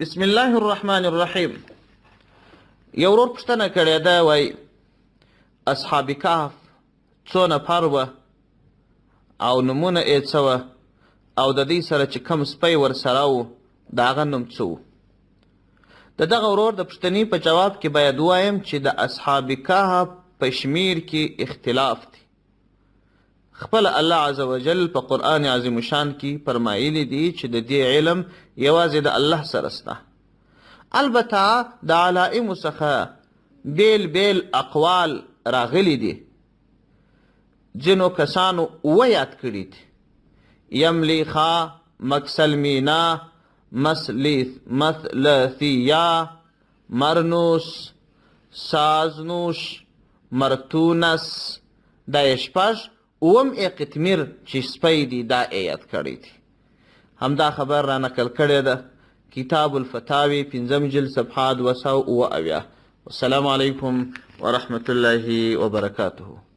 بسم الله الرحمن الرحیم. یو ورور پوښتنه کړې ده، وایي اصحاب کهف څو نفر وه او نومونه یې څه وه او د دوی سره چې کوم سپی ورسره و د هغه نوم څه و؟ د دغه ورور د پوښتنې په جواب کې باید ووایم چې د اصحاب کهف په شمیر کې اختلاف دی. خپل الله عز وجل په قرآن عظیم شان کې فرمایلی دي چې د دې علم یوازې د الله سره سته. البته د علائمو څخه بیل بیل اقوال راغلي دي. ځینو کسانو اووه یاد کړي دي: یملیخا، مکسلمینا، مثلثیا، مرنوس، سازنوش، مرتونس. دا یې شپږ، اووم یې قطمیر چې سپی دی دا یې یاد کړی دی. همدا خبر را نقل کړې ده کتاب الفتاوی 5 جلد صفحه 277. والسلام علیکم ورحمة الله وبرکاته.